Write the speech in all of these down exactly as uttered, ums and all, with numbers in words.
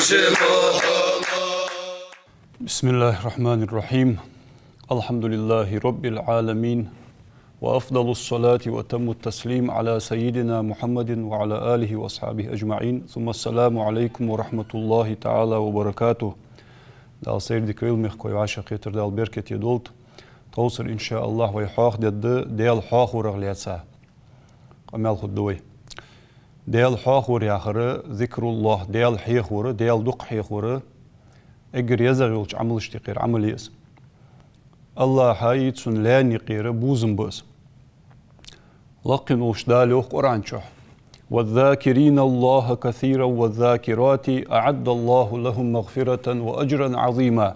بسم الله الرحمن الرحيم. الحمد لله رب العالمين. وأفضل الصلاة وأتم التسليم على سيدنا محمد وعلى آله وأصحابه أجمعين. ثم السلام عليكم ورحمة الله تعالى وبركاته. Дала сайре дика вел, мехкахой, вӀашагӀкхетар Дала беркате долда. Тховсара, иншааллахӀ, вай хьоахадергда Даьла хьоахаварах лаьца. Къамаьл хургда вай. Даьла хьоахавар яхар, зикруллахӀ, Даьла хьехавар, Даьла дукха хьехавар, эггара езагӀа йолча Ӏамалашта юкъера Ӏамал я из. АллахӀаи цун лаьна юкъера бувзам ба из. Лакхе волча Дала йоах Къуръан чу: «والذاكرين الله كثيرا والذاكرات أعد الله لهم مغفرة وأجرا عظيما».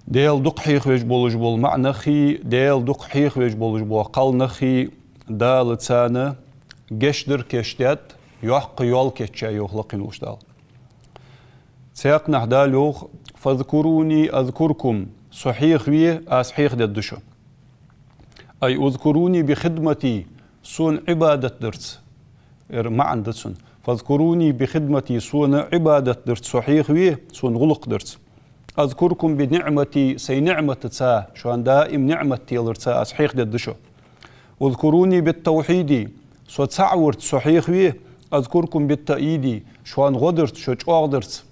Даьла дукха хьехавеш болаш бола маӀа нахи, Даьла дукха хьехавеш болаш бола кхалнахи Дала царна гешт дар кийчдаьд, йоккха йоал кийчъяьй, йоах лакхе волча Дала. Цхьаькханахьа Дала йоах: «فاذكروني أذكركم», Со хьехаве, Аз хьехадергда шо. أي اذكروني بخدمتي, Сона Ӏибадат дарца. Ер маӀан да цун. «فاذكروني بخدمتي», Сона Ӏибадат дарца Со хьехаве, Сона гӀулакх дарца. «أذكركم بنعمتي», Сай ниӀматаца, шоана даим ниӀмат теларца Аз хьехадергда шо. «اذكروني بالتوحيد», Со цаӀ варца Со хьехаве, «أذكركم بالتأييد», шоана гӀо дарца, шо чӀоагӀдарца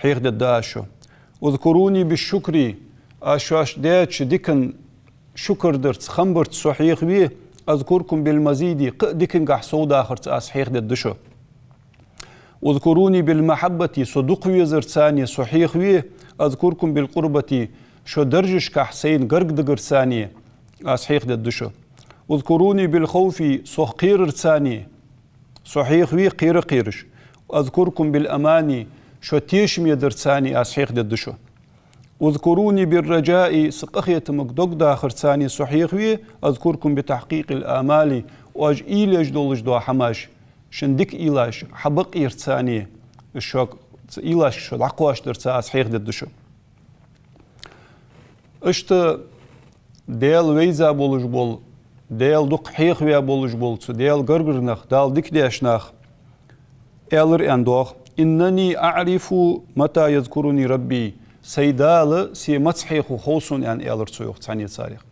хьехадергда Аз шо. «اذكروني بالشكر», Аз шоашта даьча дикан шукр дарца, хам барца Со хьехаве, «أذكركم بالمزيد», кхы а дикангахьа совдахарца Аз хьехадергда шо. «اذكروني بالمحبة», Со дукха везарца Со хьехаве, «أذكركم بالقربة», шо даржашкахьа Сайна гарга дагарца Аз хьехадергда шо. «اذكروني بالخوف», Сох кхерарца Со хьехаве, кхера а кхераш. «أذكركم بالأمان», шо тешаме дарца Аз хьехадергда шо. «اذكروني بالرجاء», Са къахетамга дог дахарца Со хьехаве, «أذكركم بتحقيق الآمال», Оаш уйла еш долаш дола хӀамаш, шун дика уйлаш, хьабакъярца, шо ца уйлаш шо дӀакхоачашдарца Аз хьехадергда шо. Иштта Даьла вайза болаш бола, Даьла дукха хьехаваь болаш бола цу Даьла гаргара нах, Дала дика деш нах аьлар аьнна доагӀа: «إنني أعرف متى يذكرني ربي», Сай Дала Се маца хьехав хов сона, аьнна, аьлар цо, йоах, цхьанне царех.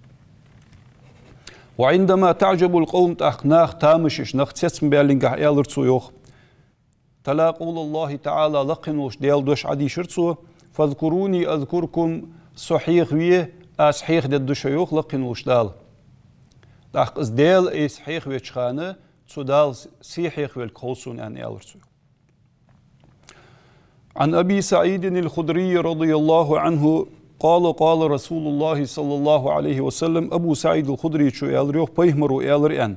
«وعندما تعجب القوم», тӀаккха нах тамаш еш, нах цецбаьллинга аьлар цо, йоах. «تلا قول الله تعالى», лакхе волча Даьла дош Ӏодийшар цо: «فاذكروني أذكركم», Со хьехаве, Аз хьехадергда шо, йоах лакхе волча Дала. ТӀаккха из Даьла айса хьехавеча хана, цу Дала Се хьехавелга хов сона, аьнна, аьлар цо. عن أبي سعيد الخدري رضي الله عنه قال: قال رسول الله صلى الله عليه وسلم, Абу СаӀид ал-Худрийс аьлар, йоах, Пайхамаро аьлар аьнна: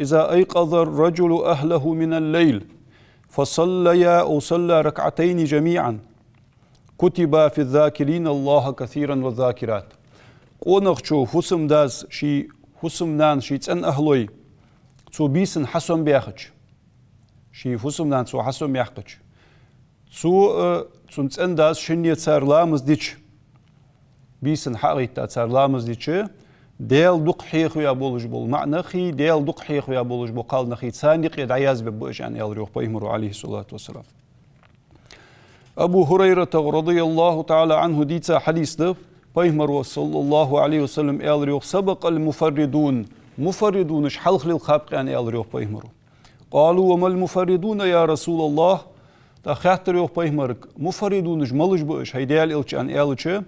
«إذا أيقظ الرجل أهله من الليل فصليا أو صلى ركعتين جميعا كتبا في الذاكرين الله كثيرا والذاكرات». Къонахчо, фусам-дас ший, фусам-нана ший цӀен ахӀлой, цо бийсан хьасомабаьхача, ший фусам-нана цо хьасомаяьккхача, цо а, цун цӀен-дас шинне цар ламаз дича, бийсан хьа а гӀайтта цар ламаз дича, Даьла дукха хьехаваь болаш бола маӀа нахи, Даьла дукха хьехаваь болаш бола кхалнахи царна юкъе дӀаязбергба уж, аьнна, аьлар, йоах, Пайхамаро, عليه الصلاة والسلام. Абу ХӀурайрата, رضي الله تعالى عنه, дийца хьадис да, Пайхамаро, صلى الله عليه وسلم, аьлар, йоах: «سبق المفردون», муфарридунаш хьалха лилхаб-кх, аьнна, аьлар, йоах, Пайхамаро. «قالوا: وما المفردون يا رسول الله؟» ТӀаккха хаьттар, йоах, Пайхамарга: «Муфарридунаш малаш ба уж, хӀай Даьла Элча?» аьнна аьлча,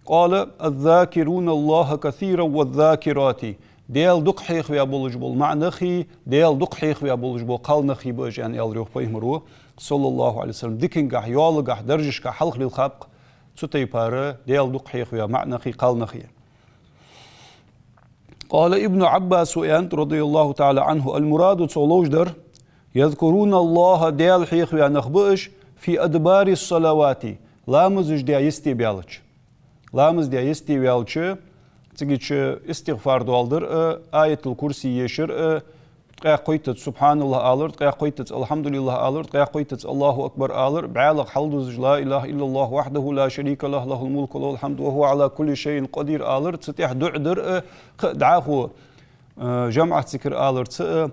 «قال: الذاكرون الله كثيرا والذاكرات». Даьла дукха хьехаваь болаш бола маӀа нахи, Даьла дукха хьехаваь болаш бола кхалнахи ба уж, аьнна, аьлар, йоах, Пайхамаро, صلى الله عليه وسلم. Дикангахьа, йоалагахьа, даржашкахьа хьалха лилхаб-кх цу тайпара Даьла дукха хьехаваь маӀа нахи, кхалнахи. قال ابن عباس, аьннад, رضي الله تعالى عنه: المراد, цо ловш дар: يذكرون الله, Даьла хьехаваь нах ба уж, في أدبار الصلوات, ламазаш даь йисте баьлча. Ламаз даь йисте ваьлча, цигача истигъфар доаладар а, аятул-курси ешар а, ткъаь кхойттаза «سبحان الله» алар, ткъаь кхойттаза «الحمد لله» алар, ткъаь кхойттаза «الله أكبر» алар, бӀаьлагӀа хьалдузаш «لا إله إلا الله وحده لا شريك له، له الملك وله الحمد وهو على كل شيء قدير» алар, цу тӀехьа дуӀа дар а, кхы а дӀахо, э, жамаӀат зикр аларца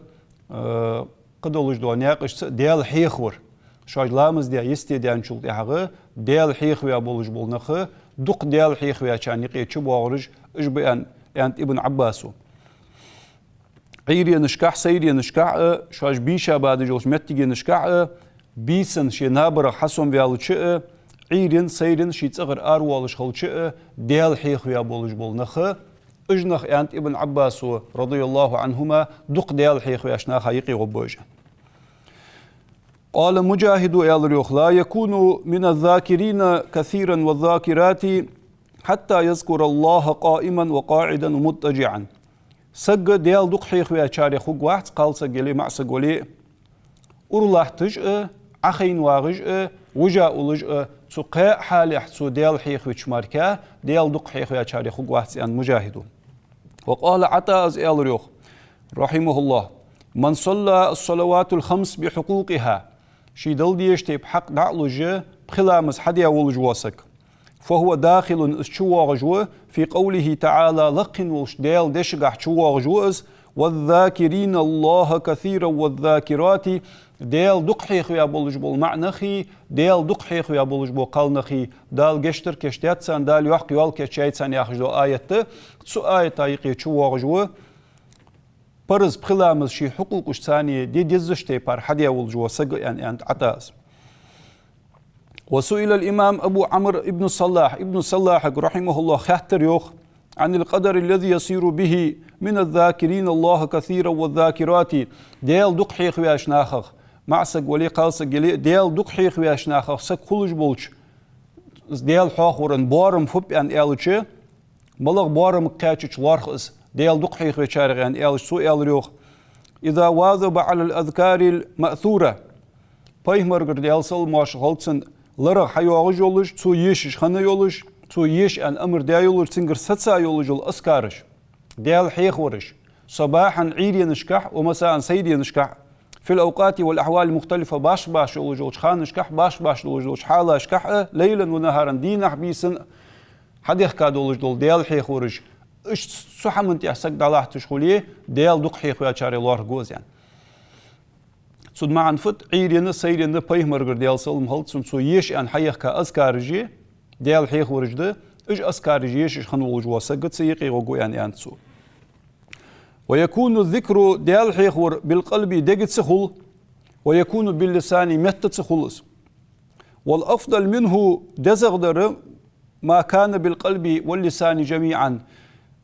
а, э, кхыдолаш дола наькъашца а Даьла хьехавар. Шоаш ламаз даь, йисте даьнначул тӀехьагӀа Даьла хьехаваь болаш бола нах, дукха Даьла хьехаваьчарна юкъе чубоагӀараш, уж ба аьнна, аьннад Ибн Ӏаббаса. Ӏуйренашкахь, сайренашкахь а, шоаш бийша бадаш йолча моттигашкахь а, бийсан ший набарах хьасомаваьлча а, Ӏуйрен, сайрен ший цӀагӀара аравоалаш хилча а, Даьла хьехаваь болаш бола нах, уж нах, аьннад Ибн Ӏаббаса, رضي الله عنهما, дукха Даьла хьехаваьча наха юкъе гӀоргба уж. قال مجاهد, аьлар йоах: لا يكون من الذاكرين كثيرا والذاكرات حتى يذكر الله قائما وقاعدا ومضطجعا. Саг Даьла дукха хьехаваьчарех хургвац, кхалсаг яле а, маӀасаг вале а, ура латташ а, Ӏохайна вагӀаш а, вижа уллаш а, цу кхаь хьалехь цо Даьла хьехавича мара Даьла дукха хьехаваьчарех хургвац, аьннад Мужахида. وقال عطاء, из аьлар йоах, رحمه الله: من صلى الصلوات الخمس بحقوقها. Ший Далла дезача тайпа хьакъ дӀа а луш, пхи ламаз хьадаь волаш вола саг, فهو داخل, из чувоагӀаш ва, في قوله تعالى, лакхе волча Даьла дешагахь чувоагӀаш ва из: والذاكرين الله كثيرا والذاكرات, Даьла дукха хьехаваь болаш бола маӀа нахи, Даьла дукха хьехаваь болаш бола кхалнахи, Дала гешт дар, кийчдаьд царна, Дала йоккха йоал кийчъяьй царна, яхаш дола аят да. Цу аята юкъе чувоагӀаш ва парз пхи ламаз ший хьукъукъашца де дезача тайпара хьадаь волаш вола саг, аьннад Ӏатаъа. وسئل الإمام أبو عمرو بن الصلاح, Ибн Саллахьага, رحمه الله, хаьттар йоах: عن القدر الذي يصير به من الذاكرين الله كثيرا والذاكرات, Даьла дукха хьехаваьча нахах, маӀасаг вале а, кхалсаг яле а, Даьла дукха хьехаваьча нахах саг хулаш болча, из Даьла хьоахавара боарам фу ба аьнна аьлча, малагӀа боарам кхаьчача лоархӀ из Даьла дукха хьехавечарех аьнна аьлча, цо аьлар йоах: إذا واظب على الأذكار المأثورة. Пайхамарагара, Даьла салам-моаршал хилда цунна, ларах хьайоагӀаш йолаш, цо ешаш хинна йолаш, цо еша аьнна амар даь йолаш, цунгара саца йолаш йола азкараш, Даьла хьехавараш, صباحا, Ӏуйренашкахь, ومساء, сайренашкахь, في الأوقات والأحوال المختلفة, башха-башха йолаш йолча ханашкахь, башха-башха долаш долча хьалашкахь а, ليلا ونهارا, дийнахьа-бийсанна хьадехка долаш дола Даьла хьехавараш, иштта цу хӀаман тӀа саг дӀалатташ хуле, Даьла дукха хьехаваьчарех лоархӀаргва из, аьнна. Цун маӀан фуд? Ӏуйренна, сайренна пайхамарагара, Даьла салам хилда цунна, цо еша аьнна хьаехка азкараш, Даьла хьехавараш да, уж азкараш ешаш хинна волаш вола саг цу юкъе гӀоргва аьнна, аьннад цо. ويكون الذكر, Даьла хьехавар, بالقلب, дегаца хул, ويكون باللسان, меттаца хул из. والأفضل منه, дезагӀдар, ما كان بالقلب واللسان جميعا.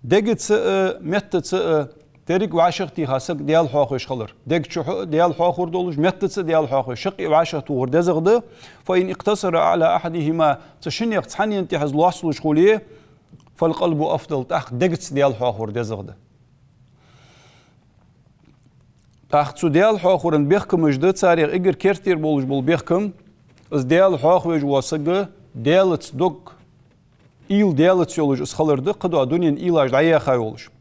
Дегаца а, меттаца а деррига вӀашагӀтеха саг Даьла хьоахавеш хилар. Дег чухь а Даьла хьоахавар долаш, меттаца а Даьла хьоахавеш, шаккхе вӀашагӀтохар дезагӀа да. فإن اقتصر على أحدهما, цу шиннех цхьаннена тӀа из лоацлуш хуле, فالقلب أفضل, тӀаккха дегаца Даьла хьоахавар дезагӀа да. ТӀаккха цу Даьла хьоахавара бехкамаш да, царех эггара керттера болаш бола бехкам, из Даьла хьоахавеш вола саг Даьлаца дог, уйла Даьлаца йолаш из хилар да, кхыдола дунен уйлаш дӀаяьха йолаш,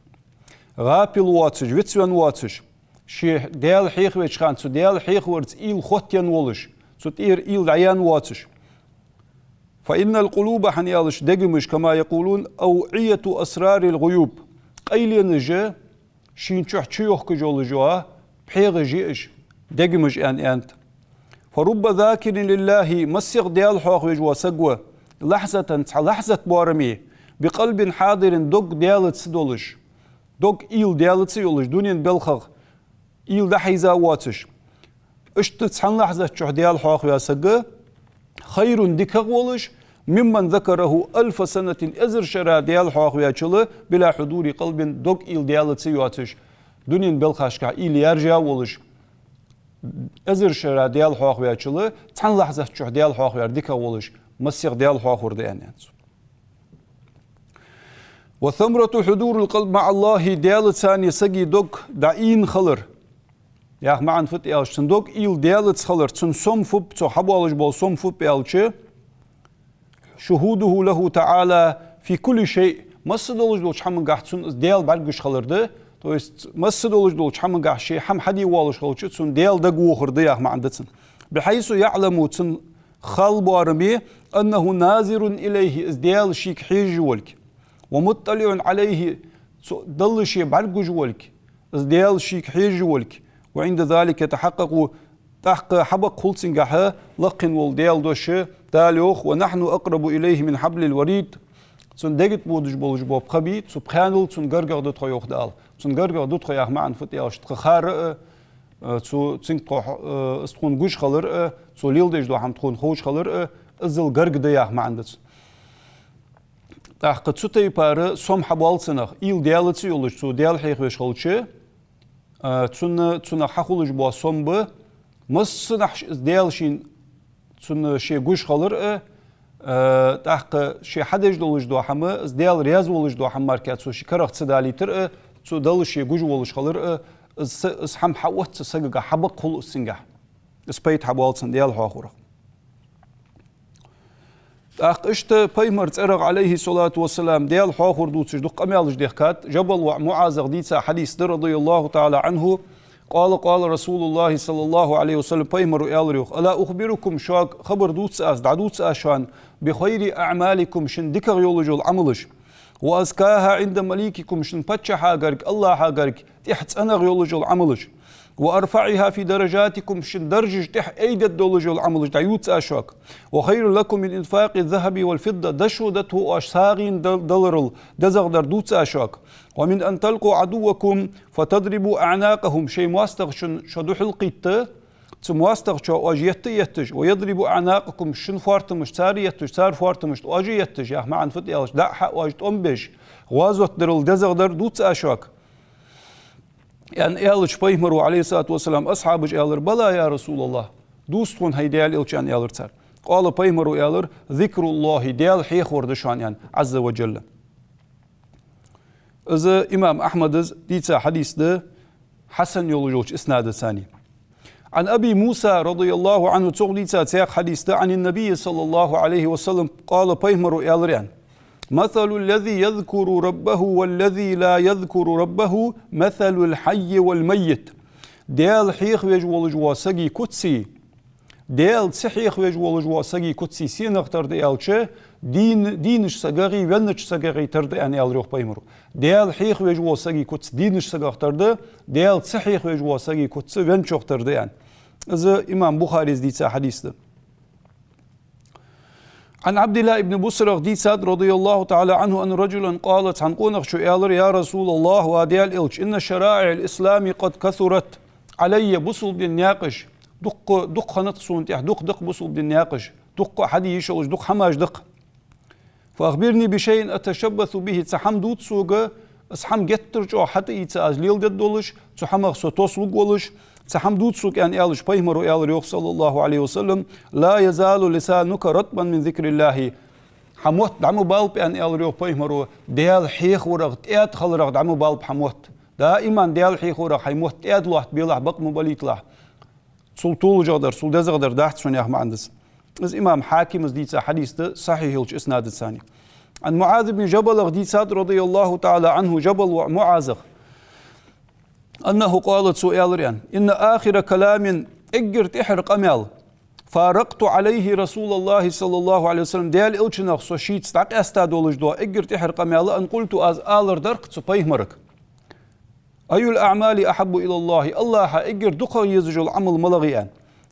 гӀапил воацаш, вицвенна воацаш, ше Даьла хьехавеча хана цу Даьла хьехаварца уйла хоттаенна волаш, цу тӀера уйла дӀаяьнна воацаш. فإن القلوب, хӀана аьлча дегамаш, كما يقولون, أوعية أسرار الغيوب, къайленаш шийна чухь чуйохкаш йолаш йола пхьегӀаш я уж, дегамаш, аьнна, аьннад. فرب ذاكر لله, масех Даьла хьоахавеш вола саг ва, لحظة, цхьа лахьзат боараме, بقلب حاضر, дог Даьлаца долаш, дог, уйла Даьлаца йолаш, дунен балхах уйла дӀахьийза воацаш. Иштта цхьан лахьзат чухь Даьла хьоахаваь саг خير, дикагӀа волаш, ممن ذكره ألف سنة, эзар шера Даьла хьоахаваьчул, بلا حضور قلب, дог, уйла Даьлаца йоацаш, дунен балхашкахь уйла яьржа волаш, эзар шера Даьла хьоахаваьчул цхьан лахьзат чухь Даьла хьоахаваьр дикагӀа волаш, масех Даьла хьоахавар да, аьннад цо. وثمرة حضور القلب مع الله, Даьлаца сага дог дӀаийна хилар. Яха маӀан фуд аьлча, цун дог, уйла Даьлаца хилар, цун сом фу ба, цо хьабоалаш бола сом фу ба аьлча, شهوده له تعالى في كل شيء, масса долаш долча хӀамангахь цунна из Даьла бӀаргагуш хилар да. То есть масса долаш долча хӀамангахь ше хӀама хьаде воалаш хилча, цунна Даьла дагавохар да, яха маӀан да цун. بحيث يعلم, цун хала боараме, أنه ناظر إليه, из Даьла шийга хьежаш волга, ومطلع عليه, цу Далла ше бӀаргагуш волга, из Даьла шийга хьежаш волга. وعند ذلك يتحقق ТӀаккха хьабакъ хул цунгахьа лакхе вола Даьла дош, Дала йоах: «ونحن أقرب إليه من حبل الوريد». Цун дега тӀа бодаш болаш бола пха бий, цу пхенал цун гаргагӀа да тхо, йоах Дала. Цун гаргагӀа да тхо яха маӀан фуд аьлча, тха хар а, э, цу, цунга тхо, э, из тхона гуш хилар а, цо леладеш дола хӀама тхона ховш хилар а, иззал гарга да яха маӀан да цун. ТӀаккха цу тайпара сом хьабоал цунах, уйла Даьлаца йолаш, цо Даьла хьехавеш хилча, а, цунна, цунах хьахулаш бола сом ба, массанахьа ш-, из Даьла шийна, цунна ше гуш хилар а, а, тӀаккха ше хьадеш долаш дола хӀама, из Даьла раьза волаш дола хӀама мара цо ший карах ца далийтар а, цо Далла ше гуш волаш хилар а, из са-, из хӀама хьаоттац сагага, хьабакъ хул из цунгахьа. Из пайда хьабоал цунна Даьла хьоахорах. ТӀаккха иштта пайхамара цӀерагӀа, عليه الصلاة والسلام, Даьла хьоахор дувцаш дукха къамаьлаш дехкад. Жабал воӀа МуӀазах дийца хьадис да, رضي الله تعالى عنه: «قال، قال رسول الله صلى الله عليه وسلم», пайхамара аьлар йоах: «ألا أخبركم, шуга хабар дувца аз, дӀадувца аз шоана, بخير أعمالكم, шун дикагӀа йолаш йола Ӏамалаш, وأزكاها عند مليككم, шун паччахьа гарга, АллахӀа гарга тӀехьа цӀенагӀа йолаш йола Ӏамалаш, وأرفعها في درجاتكم, шун даржаш тӀехьа айдергдолаш йола Ӏамалаш дӀаювца аз шуга. وخير لكم من إنفاق الذهب والفضة, дошо дото оаш сагӀийна дал-, даларал дезагӀдар дувца аз шуга. ومن أن تلقوا عدوكم فتضربوا أعناقهم, шоай моастагӀчун шо духьалкхийтта, цу моастагӀчоа оаш етта а етташ, ويضربوا أعناقكم, шун фоартамаш цар етташ, цар фоартамаш оаш етташ, яха маӀан фуд аьлча, дӀа-хьа оаш тӀом беш, гӀазот дарал дезагӀдар дувца аз шуга», аьнна аьлча, пайхамара, عليه الصلاة والسلام, асхьабаша аьлар: «بلى يا رسول الله, дувц тхона, хӀай Даьла элча», аьнна аьлар цар. قال, пайхамара аьлар: «ذكر الله, Даьла хьехавар да шоана», аьнна, عز وجل. Из имам Ахьмада дийца хьадис да, хьасан йолаш йолча иснадаца. عن أبي موسى رضي الله عنه, цох дийца цхьаькха хьадис да, عن النبي صلى الله عليه وسلم قال, пайхамара аьлар аьнна: «مثل الذي يذكر ربه والذي لا يذكر ربه مثل الحي والميت». Даьла хьехавеш волаш вола сагий куцций, Даьла ца хьехавеш волаш вола сагий куцций сенах тара да аьлча, дийна-, дийнача сагагӀеи веннача сагагӀеи тара да аьнна, аьлар йоах пайхамара. Даьла хьехавеш вола сагий куц дийнача сагах тара да, Даьла ца хьехавеш вола сагий куц венначох тара да аьнна. Из имам Бухарес дийца хьадис да. عن عبد الله بن بصرة дийцад, رضي الله تعالى عنه, أن رجلا قال, цхьан къонахчо аьлар: «يا رسول الله, ва Даьла элча, إن شرائع الإسلام قد كثرت علي, бусалба дина наькъаш дукха, дукха хиннад сона тӀехьа, дукха да-кх бусалба дина наькъаш, дукха хьаде йиш йолаш, дукха хӀамаш да-кх. فأخبرني بشيء أتشبث به, цхьа хӀама дувца сога, из хӀама геттара чӀоагӀа хьатӀаийца аз леладергдолаш, цу хӀамах со тослургволаш, цхьа хӀама дувца сога», аьнна аьлча, пайхамара аьлар йоах, صلى الله عليه وسلم: «لا يزال لسانك رطبا من ذكر الله». Хьа мотт дӀа ма балба, аьнна аьлар йоах пайхамара, Даьла хьехаварах, тӀаьда хиларах дӀа ма балба хьа мотт. Даиман Даьла хьехаварах хьай мотт тӀаьда лоаттабелахь, бакъ ма балийталахь. Цул толашагӀдар, цул дезагӀдар дац шоана, яха маӀан да из. Из имам Хьакима дийца хьадис да, сахьихь йолча иснадаца. عن معاذ بن جبل дийцад, رضي الله تعالى عنه, Жабал воӀа МуӀазах, أنه قال, цо аьлар аьнна: «إن آخر كلام, эггара тӀехьара къамаьл, فارقت عليه رسول الله صلى الله عليه وسلم, Даьла элчанах со шийца дӀакъаьста долаш дола эггара тӀехьара къамаьл, أن قلت, аз алар дар-кх цу пайхамарага: أي الأعمال أحب إلى الله, АллахӀа эггара дукхагӀа езаш йола Ӏамал малагӀа я?»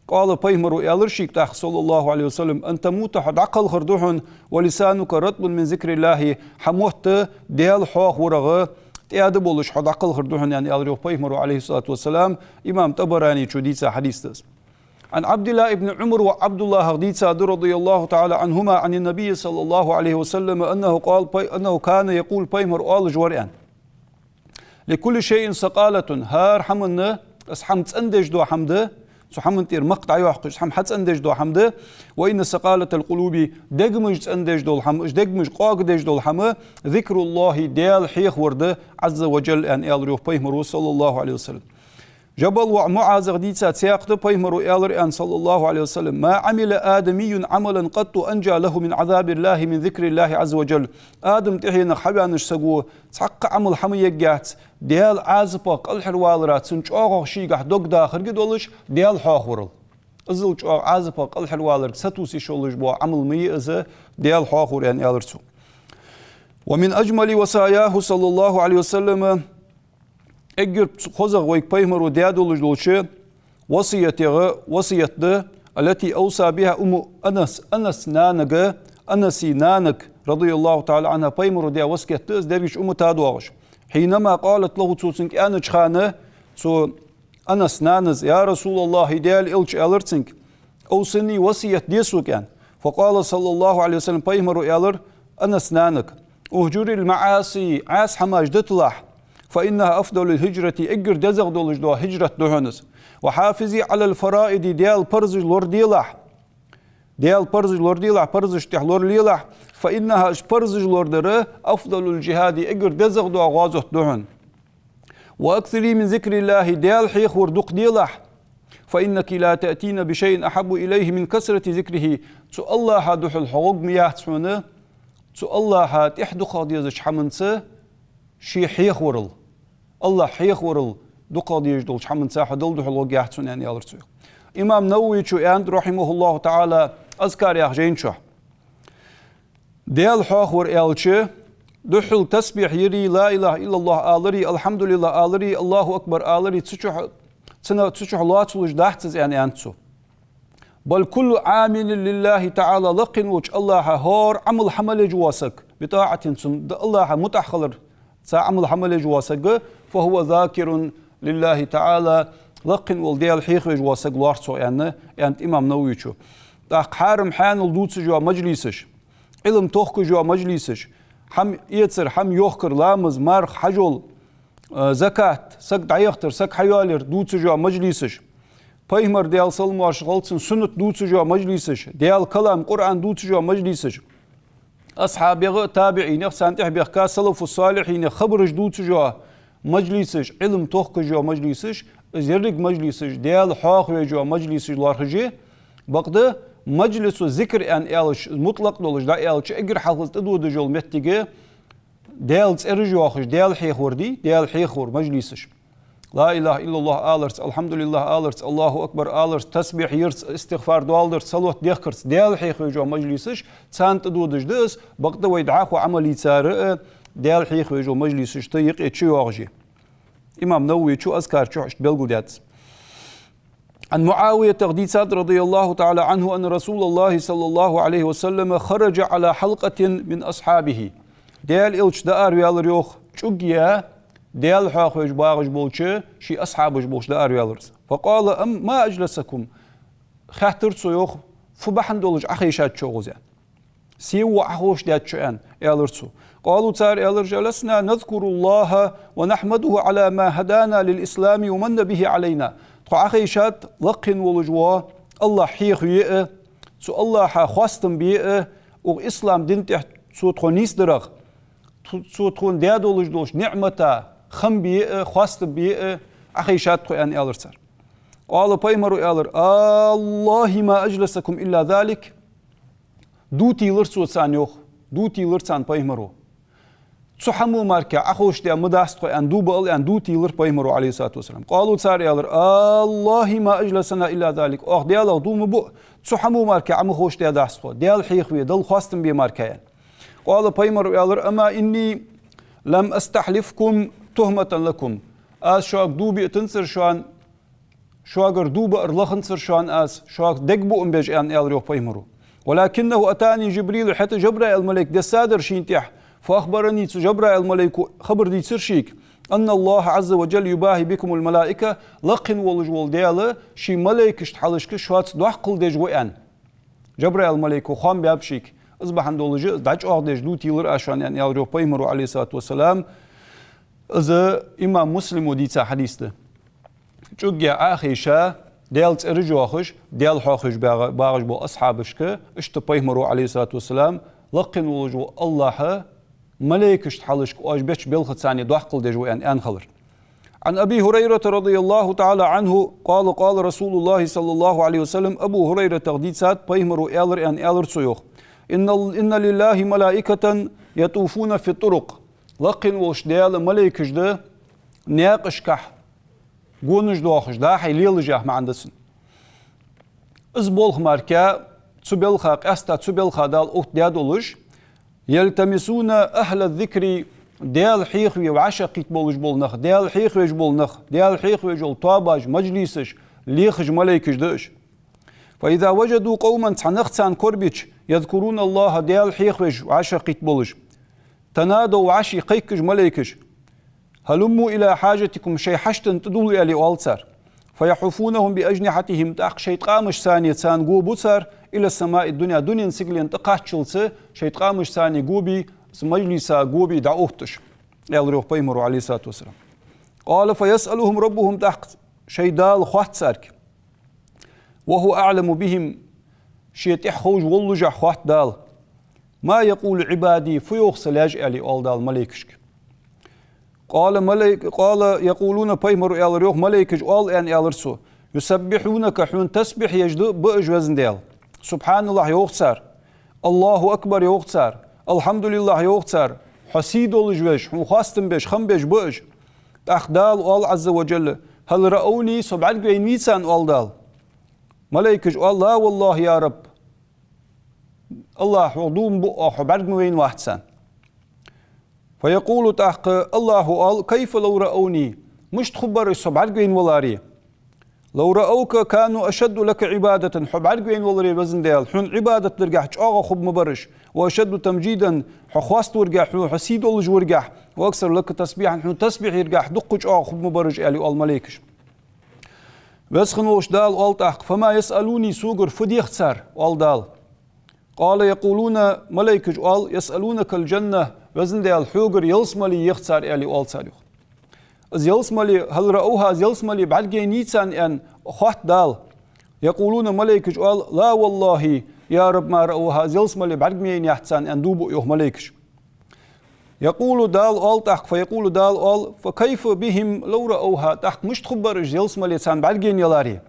قال, пайхамара аьлар шийга тӀаккха, صلى الله عليه وسلم: «أن تموت, хьо дӀакхалхар да хьона, ولسانك رطب من ذكر الله, хьа мотт Даьла хьоахаварах тӀаьда болаш хьо дӀакхалхар да хьона», аьнна аьлар йоах пайхамара, عليه الصلاة والسلام. Имам ТӀабаранечо дийца хьадис да из. عن عبد الله بن عمر, воӀ ӀабдуллахӀах дийцад, رضي الله تعالى عنهما عن النبي صلى الله عليه وسلم أنه قال, пай-, أنه كان يقول, пайхамар оалаш вар аьнна: «لكل شيء سقالة, хӀара хӀаманна, из хӀама цӀендеш дола хӀама да, цу хӀаман тӀера макх дӀайоаккхаш, из хӀама хьацӀендеш дола хӀама да, وإن سقالة القلوب, дегамаш цӀендеш дола хӀама, уж дегамаш къоагадеш дола хӀама, ذكر الله, Даьла хьехавар да, عز وجل», аьнна аьлар йоах пайхамара, صلى الله عليه وسلم. Жабал воӀа МуӀазах дийца цхьаькха да, пайхамара аьлар аьнна, صلى الله عليه وسلم: «ما عمل آدمي عملا قط أنجى له من عذاب الله من ذكر الله عز وجل». Адам тӀехьенах хьаваьннача саго цхьаккха Ӏамал хьа ма ергьяц, Даьла Ӏазапах кӀалхарвалара цунна чӀоагӀагӀа шийгахьа дог дахарга долаш, Даьла хьоахаварал. Иззал чӀоагӀа Ӏазапах кӀалхарваларга сатувса йиш йолаш бола Ӏамал ма йий из, Даьла хьоахавар, аьнна аьлар цо. ومن أجمل وصاياه صلى الله عليه وسلم, эггара хозагӀа вайга пайхамара даь долаш долча وصيته, وصية да, التي أوصى بها أم أنس, Анаса нанага, Анаса нанага, رضي الله تعالى عنها, пайхамаро даь васкет да из, дерригача уммата доагӀаш. حينما قالت له, цо цунга аьннача хана, цу Анаса нанас: «يا رسول الله, Даьла элча», аьлар цунга, «أوصني, васкет де сога», аьнна. فقال صلى الله عليه وسلم, пайхамаро аьлар Анаса нанага: «اهجر المعاصي, Ӏаса хӀамаш диталахь, فإنها أفضل الهجرة, эггара дезагӀа долаш дола хӀижрат да хьона из. وحافظي على الفرائض, Даьла парзаш лораделахь, Даьла парзаш лораделахь, парзашта тӀа лоралелахь, فإنها, уж парзаш лорадар, أفضل الجهاد, эггара дезагӀа дола гӀазот да хьона. وأكثري من ذكر الله, Даьла хьехавар дукха делахь, فإنك لا تأتين بشيء أحب إليه من كثرة ذكره, цу АллахӀа духьал хьо гӀоргма яц хьона, цу АллахӀа тӀех дукхагӀа дезача хӀаманца ше хьехаварал, АллахӀ хьехаварал дукхагӀа дезаш долча хӀаманца хьо Далла духьал гӀоргьяц хьона», аьнна, аьлар цо. Имам Нававийс аьннад, رحمه الله تعالى, «Азкар» яхача жайна чу: Даьла хьехавар аьлча, духхьал тасбихь йири, لا إله إلا الله алари, الحمد لله алари, الله أكبر алари, цу чу, цу, цу чу лоацалуш дац из, аьнна, аьннад цо. بل كل عامل لله تعالى, лакхе волча АллахӀа хӀара Ӏамал хьа мел еш вола саг, بطاعة, цунна, АллахӀа мутӀахьа хиларца Ӏамал хьа мел еш вола саг, فهو ذاكر لله تعالى, лакхе волча Даьла хьехавеш вола саг лоархӀ цо, аьнна, аьннад имам Нававийс. ТӀаккха хьарам-хьанал дувцаш йола мажлисаш, Ӏилма тохкаш йола мажлисаш, хӀама эцар, хӀама йохкар, ламаз, марха, хьажол, э, закат, саг дӀаяхийтар, саг хьайоалаяр дувцаш йола мажлисаш, пайхамара, Даьла салам-моаршал хилда цунна, суннат дувцаш йола мажлисаш, Даьла калам, Къуръан дувцаш йола мажлисаш, асхьабех а, табиӀинех а, царна тӀехьа баьхка салафу-салихьинех хабараш дувцаш йола мажлисаш, Ӏилма тохкаш йола мажлисаш, из еррига мажлисаш, Даьла хьехавеш йола мажлисаш лоархӀаш я. Бакъда мажлису зикр аьнна аьлча, мутлакъ долаш дӀааьлча, эггара хьалха из тӀадодаш йола моттиг Даьла цӀераш йоахаш, Даьла хьехавар дий, Даьла хьехавар мажлисаш. لا إله إلا الله аларца, الحمد لله аларца, الله أكبر аларца, тасбихь ярца, истигӀфар доаладарца, салот дехкарца Даьла хьехавеш йола мажлисаш, царна тӀадодаш да из, бакъда вай дӀахо Ӏамал ийцар а Даьла хьехавеш йола мажлисашта юкъе чуйоагӀаш я. Имам Нававийс «Азкар» чу иштта белгалдаьд из. عن معاوية, дийцад, رضي الله تعالى عنه, أن رسول الله صلى الله عليه وسلم خرج على حلقة من أصحابه. Даьла элча дӀаараваьлар йоах чӀуг а Даьла хьехавеш багӀаш болча ший асхьабаш болча дӀаараваьлар из. فقال: أم ما أجلسكم؟ Хаьттар цо йоах: «Фу бахьан долаш Ӏохайшад шо гӀуз?» аьнна. «Севаха Ӏоховшадаьд шо?» аьнна, аьлар цо. قالوا, цар аьлар: «جلسنا نذكر الله ونحمده على ما هدانا للإسلام ومن به علينا». Тхо Ӏохайшад лакхе волаш вола АллахӀ хьехаве а, цу АллахӀа хоастам бе а, укх ислам дина тӀа цо тхо нийсдарах, цо тхона даь долаш долча ниӀмата хам бе а, хоастам бе а Ӏохайшад тхо, аьнна, аьлар цар. قال, пайхамаро аьлар: «والله ما أجلسكم إلا ذلك». Дув тийлар цо царна, йоах, дув тийлар царна пайхамаро. Цу хӀамо мара Ӏоховшадаь ма дац тхо, аьнна, дув баал, аьнна, дув тийлар пайхамаро, عليه الصلاة والسلام. قالوا, цар аьлар: «والله ما أجلسنا إلا ذلك». Оаха Даьлах дув ма буъ, цу хӀамо мара Ӏо ма ховшадаьдац тхо, Даьла хьехаве, Далла хоастам бе мара, аьнна. قال, пайхамаро аьлар: «أما إني لم أستحلفكم تهمة لكم». Аз шуга дув бийтанзар шоана, шугара дув баар лаханзар шоана аз, шуга дегабуам беш, аьнна, аьлар йоах пайхамаро. «ولكنه أتاني جبريل», хӀаьта Жабраил малайк дессадар шийна тӀа, «فأخبرني», цу Жабраил малайко хабар дийцар шийга, «أن الله عز وجل يباهي بكم الملائكة», лакхе волаш вола Даьла ший малайкашта хьалхашка шоаца доккхал деш ва, аьнна. Жабраил малайко хоам баьб шийга. Из бахьан долаш а, из дӀачӀоагӀдеш дув тийлар аз шоана, аьнна, аьлар йоах пайхамаро, عليه الصلاة والسلام. Из имам Муслимо дийца хьадис да. ЧӀугге Ӏохайша, Даьла цӀераш йоахаш, Даьла хьехавеш багӀа-, багӀаш бола асхьабашка иштта пайхамаро, عليه الصلاة والسلام, лакхе волаш вола АллахӀа малайкашта хьалхашка оаш беча белхаца доккхал деш ва, аьнна, аьнна хилар. عن أبي هريرة رضي الله تعالى عنه قال: قال رسول الله صلى الله عليه وسلم, Абу ХӀурайрата дийцад, пайхамаро аьлар, аьнна, аьлар цо йоах: «إن ال-، إن لله ملائكة يطوفون في الطرق». Лакхе волча Даьла малайкаш да наькъашка гонаш доахаш, дӀа-хьа лелаш яха маӀан да цун. Из болх мара, цу белха, къаьстта цу белха Дала оттадаь долаш, «يلتمسون أهل الذكر», Даьла хьехаве вӀашагӀкхийтта болаш бола нах, Даьла хьехавеш бола нах, Даьла хьехавеш йола тоабаш, мажлисаш, лехаш малейкаш да уж. فإذا وجدوا قوما цхьа нах царна корабича, يذكرون الله Даьла хьехавеш, вӀашагӀкхийтта болаш, تنادوا вӀаший кхайкаш малейкаш: هلموا إلى حاجتكم шоай хьаштана тӀадувла аьле оал цар. فيحفونهم بأجنحتهم тӀаккха шоай ткъамашца царна гобу цар إلى السماء الدنيا дунен сигален тӀакхаччалца шоай ткъамашца гобе, мажлиса гобе дӀаотташ, аьлар йоах пайхамара, عليه الصلاة والسلام. قال فيسألهم ربهم тӀаккха шоай Дала хоатт царга. وهو أعلم بهم ший тӀехьа ховш воллашехь хоатт Дала. ما يقول عبادي фу йоах са лаьш аьле оал Дала малейкашка. قال малейк قال يقولون пайхамара аьлар йоах малейкаша оал аьнна аьлар цо: يسبحونك хьона тасбихь еш да ба уж, везан Даьла. سبحان الله йоах цар, الله أكبر йоах цар, الحمد لله йоах цар, хьо сий долаш веш, хьона хоастам беш, хам беш ба уж. ТӀаккха Дала оал عز وجل: هل رأوني со бӀаргавайнавий царна оал Дала. Малейкаша оал: لا والله يا رب АллахӀ, хьох дув буъ оаха, хьо бӀарга ма вайнавац царна. فيقول тӀаккха АллахӀа оал: كيف لو رأوني мишта хургбар уж со бӀаргавайнаваларе. لو رأوك كانوا أشد لك عبادة хьо бӀаргавайнаваларе, везан Даьла, хьона Ӏибадат даргахь чӀоагӀа хургма бар уж, وأشد تمجيدا хьо хоаставаргахь, хьо, хьо сий долаш варгахь, وأكثر لك تسبيحا хьона тасбихь яргахь дукха чӀоагӀа хургма бар уж аьле оал малейкаша. Веза хинна волча Дала оал тӀаккха: فما يسألوني согара фу дех цар оал Дала. قال يقولون малейкаша оал: يسألونك الجنة везан Даьла, хьогара ялсмале ех цар аьле оал цар йоах. Из ялсмале, هل رأوها из ялсмале бӀаргавайнавий царна аьнна хоатт Дала. يقولون малейкаша оал: لا والله يا رب ما رأوها из ялсмале бӀарга ма яйнаяц царна аьнна дув буъ йоах малейкаша. يقول Дала оал тӀаккха, فيقول Дала оал: فكيف بهم لو رأوها тӀаккха мишта хургбар уж ялсмале царна бӀаргавайнаваларе.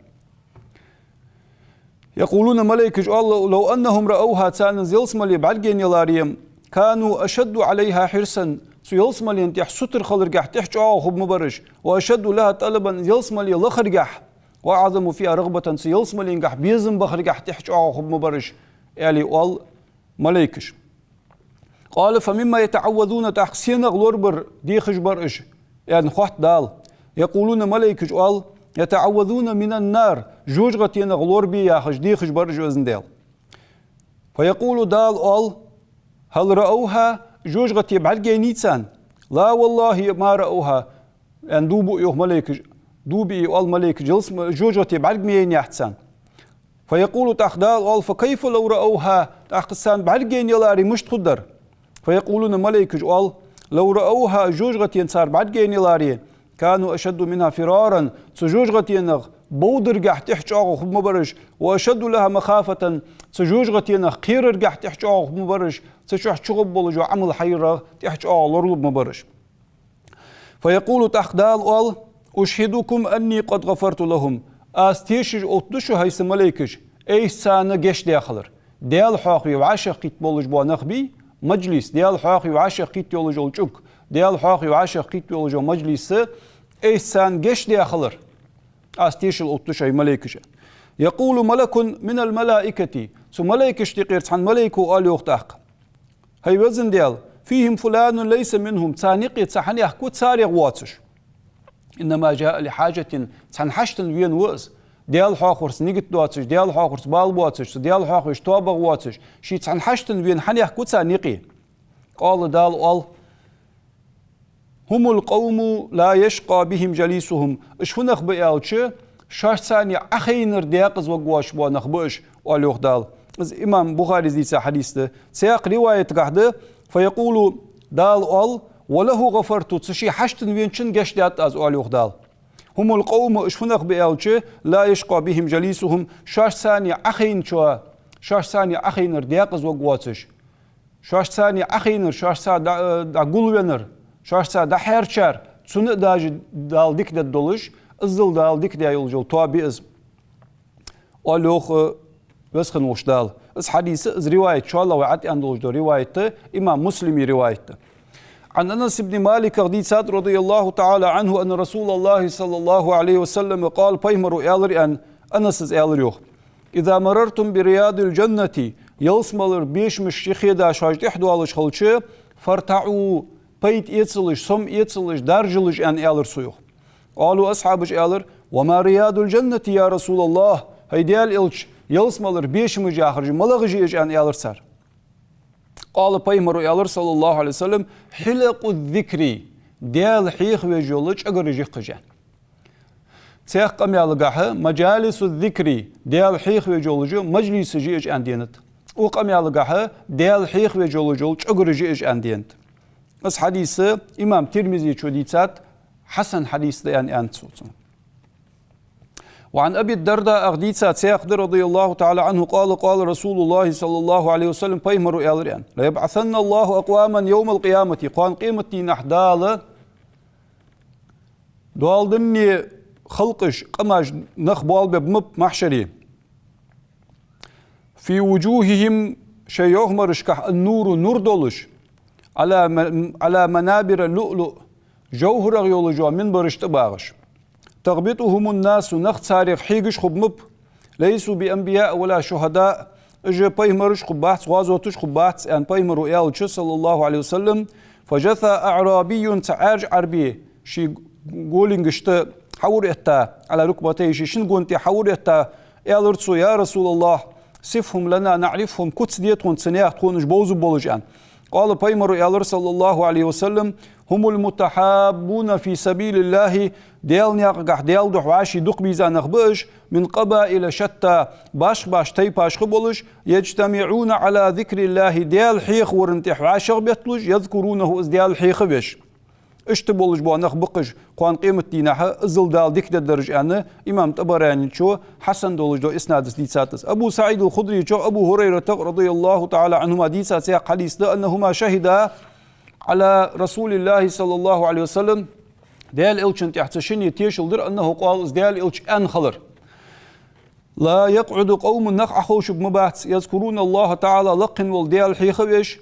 يقولون малейкаша оал: لو أنهم رأوها царна из ялсмале бӀаргавайнаваларе, كانوا أشد عليها حرصا цу ялсмален тӀехьа сутара хиларгахь тӀехьа чӀоагӀа хургма бар уж, وأشد لها طلبا ялсмале лахаргахь, وأعظم فيها رغبة цу ялсмаленгахь безам бахаргахь тӀехьа чӀоагӀа хургма бар уж аьле оал малейкаша. قال فمما يتعوذون тӀаккха сенах лорабар дехаш бар уж аьнна хоатт Дала. يقولون малейкаша оал: يتعوذون من النار жожагӀатенах лорабе яхаш дехаш бар уж, везан Даьла. فيقول Дала оал: هل رأوها жожагӀате бӀаргавайнавий царна. لا والله ما رأوها аьнна дув буъ йоах малейкаша, дув биъе оал малейкаша, ялсма-, жожагӀате бӀарга ма яйнаяц царна. فيقول тӀаккха Дала оал: فكيف لو رأوها тӀаккха царна бӀаргавайнаваларе мишта хургдар. فيقولون малейкаша оал: لو رأوها жожагӀатена цар бӀаргавайнаваларе, كانوا أشد منها فرارا цу жожагӀатенах бовдаргахь тӀехьа чӀоагӀа хургма бар уж, وأشد لها مخافة цу жожагӀатенах кхераргахь тӀехьа чӀоагӀа хургма бар уж, цу чу чугӀоргболаш йола Ӏамал хьайрагӀа тӀехьа чӀоагӀа лоралургма бар уж. فيقول тӀаккха Дала оал: أشهدكم أني قد غفرت لهم аз тешаш оттаду шуга, хӀай са малейкаш, айса царна гешт даь хилар. Даьла хьоахаве вӀашагӀкхийтта болаш бола нах бий, мажлис, Даьла хьоахаве вӀашагӀкхийтта йолаш йола чӀуг, Даьла хьоахаве вӀашагӀкхийтта йолаш йола мажлис, айса царна гешт даь хилар. Аз тешал оттаду шуга, хӀай малейкаш. يقول ملك من الملائكة цу малейкашта юкъера цхьан малейко оал йоах тӀаккха: хӀай везан Даьла, فيهم فلان ليس منهم царна юкъе цхьа хьанехк ва царех воацаш. إنما جاء لحاجة цхьан хьаштана вена ва из. Даьла хьоахаварца нигат доацаш, Даьла хьоахаварца бала боацаш, цу Даьла хьоахавеш тоабагӀа воацаш, ший цхьан хьаштана вена хьанехк ва царна юкъе. قال Дала оал: هم القوم لا يشقى بهم جليسهم уж фу нах ба аьлча, шоашца Ӏохайнар декъаза варгвоацаш бола нах ба уж, оал йоах Дала. Из имам Бухарис дийца хьадис да. Цхьаькха риваятагахь да: فيقول Дала оал: وله غفرت цу ший хьаштана веначунна гешт даьд аз, оал йоах Дала. هم القوم уж фу нах ба аьлча, لا يشقى بهم جليسهم шоашца Ӏохайначоа, шоашца Ӏохайнар декъаза варгвоацаш. Шоашца Ӏохайнар, шоашца дӀа-, дӀагулвенар, шоашца дӀахьерчар, цунна а даже Дала дика дергдолаш, иззал Дала дика даь йолаш йола тоаба я из, оал йоах Веза хинна волча Дала. Из хьадис, из риваят, шоллагӀа вай ӀотӀаьнна долаш дола риваят да, имам Муслима риваят да. عن أنس بن مالك дийцад, رضي الله تعالى عنه، أن رسول الله صلى الله عليه وسلم قال пайхамара аьлар аьнна, Анаса аьлар йоах: إذا مررتم برياض الجنة ялсмалера бешамашта юххе да шоаш тӀехьа доалаш хилча, فارتعوا пайда эцалаш, сом эцалаш, даржалаш аьнна аьлар цо йоах. قالوا асхьабаша аьлар: وما رياض الجنة يا رسول الله, хӀай Даьла Элча, ялсмалера бешамаш яхараш малагӀаш я уж аьнна, аьлар цар. قال, пайхамара аьлар, صلى الله عليه وسلم: حلق الذكر, Даьла хьехавеш йола чӀагараш я-кх уж аьнна. Цхьаькха къамаьлагахьа مجالس الذكر, Даьла хьехавеш йола мажлисаш я уж аьнна денад. Укх къамаьлагахьа Даьла хьехавеш йола чӀагараш я уж аьнна денад. Из хьадис имам Тирмизечо дийцад, хьасан хьадис да аьнна, аьннад цо. وعن أبي الدرداء, ах дийца цхьаькха да, رضي الله تعالى عنه, قال: قال رسول الله صلى الله عليه وسلم, пайхамара аьлар аьнна: ليبعثن الله أقواما يوم القيامة, кхоана къематдийнахьа Дала доал данне халкъаш, къамаш, нах боалабергба махьшаре. في وجوههم, шоай йовхамарашкахь, النور, нур долаш, على م-, على منابر اللؤلؤ, жовхӀарах йолаш йола минбараш тӀа багӀаш. تغبطهم الناس, нах царех хьегаш хургба. ليسوا بأنبياء ولا شهداء, уж пайхамараш хургбац, гӀазоташ хургбац, аьнна, пайхамара аьлча, صلى الله عليه وسلم, فجثى أعرابي, цхьа Ӏаьржа Ӏарбе ший голингашта хьаур этта, على ركبتيه, ший шин гон тӀа хьаур этта, аьлар цо: يا رسول الله, صفهم لنا نعرفهم, куц де тхона цу наьха, тхона уж бовзаргболаш, аьнна. قال, пайхамара аьлар, صلى الله عليه وسلم: هم المتحابون في سبيل الله, Даьла наькъагахь Даьла духьа вӀаший дукха бийза нах ба уж, من قبائل شتى, башха-башха тайпаш ха болаш, يجتمعون على ذكر الله, Даьла хьехавара тӀа вӀашагӀбетталуш, يذكرونه, из Даьла хьехавеш. Иштта болаш бола нах ба-кх уж кхоана къематдийнахьа, иззал Дала дика дергдараш, аьнна, имам ТӀабаранечо хьасан долаш дола иснадас дийцад из. Абу СаӀид ал-Худречох, Абу ХӀурайратах, رضي الله تعالى عنهما, дийца цхьаькха хьадис да: أنهما شهدا على رسول الله صلى الله عليه وسلم, Даьла Элчан тӀа цу шинне тешал дир, أنه قال, из Даьла Элча аьнна хилар: لا يقعد قوم, нах Ӏоховшаргма бац, يذكرون الله تعالى, лакхе вола Даьла хьехавеш,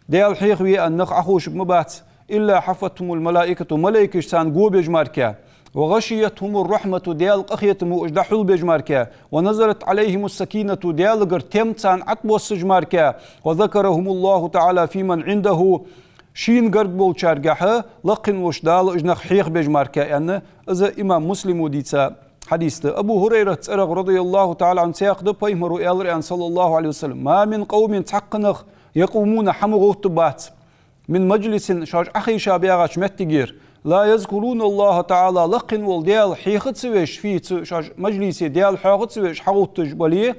Даьла хьехаве аьнна нах Ӏоховшаргма бац, إلا حفتهم الملائكة, малайкаша царна го беш мара, وغشيتهم الرحمة, Даьла къахетамо уж дӀахьулбеш мара, ونزلت عليهم السكينة, Даьлагара тем царна тӀабоссаш мара, وذكرهم الله تعالى فيمن عنده, шийна гарга болчаргахьа лакхе волча Дала уж нах хьехабеш мара, аьнна, из имам Муслимо дийца хьадис да. Абу ХӀурайрата цӀерах, رضي الله تعالى عنه, цхьаькха да, пайхамара аьлар, аьнна, صلى الله عليه وسلم: ما من قوم, цхьаккха нах, يقومون, хӀама гӀовттаргбац, من مجلس, шоаш Ӏохайша багӀача моттигера, لا يذكرون الله تعالى, лакхе вола Даьла хьеха ца веш, فيه, цу шоаш мажлисе Даьла хьоаха ца веш, хьагӀовтташ бале,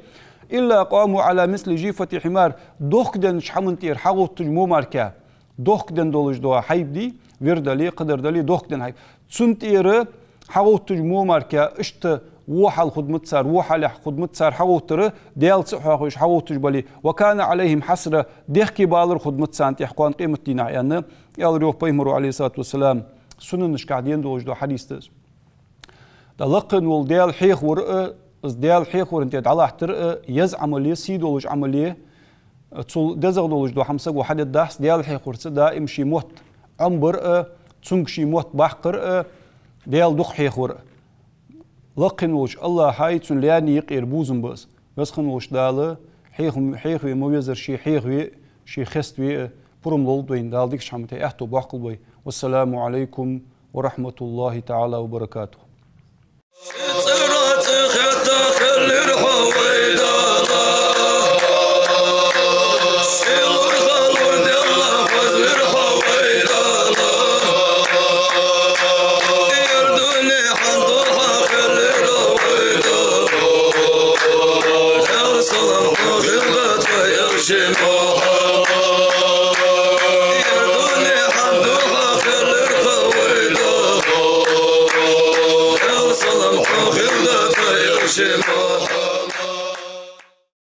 إلا قاموا على مثل جيفة حمار, дохка деннача хӀаман тӀера хьагӀовтташ мо мара. Дохка денна долаш дола хьайба дий, вир дале, кхыдар дале, дохка денна хьайба. Цун тӀера хьагӀовтташ мо мара, иштта во хьал хургдац цар, во хьалехь хургдац цар хьагӀовттар, Даьла ца хьоахавеш хьагӀовтташ бале. وكان عليهم حسرة, дехкебалар хургдац царна тӀа кхоана къематдийнахьа, аьнна, аьлар йоах пайхамара, عليه الصلاة والسلام. Сунанашкахь денна долаш дола хьадис да из. ТӀаккха лакхе вола Даьла хьехавар а, из Даьла хьехавара тӀа дӀалаттар а еза Ӏамал я, сий долаш Ӏамал я. Цул дезагӀа долаш дола хӀама саго хьадергдац, Даьла хьехаварца даим ший мотт Ӏомабар а, цунга ший мотт баккхар а, Даьла дукха хьехавар а. Лакхе волча АллахӀа а, цун лаьна юкъера бувзам ба из. Веза хинна волча Дала хьеха-, хьехаве ма веззара ше хьехаве а, ше хеставе а пурам лолда вайна. Дала дикача хӀаман тӀа аьттув боаккхалба вай. والسلام عليكم ورحمة الله تعالى وبركاته.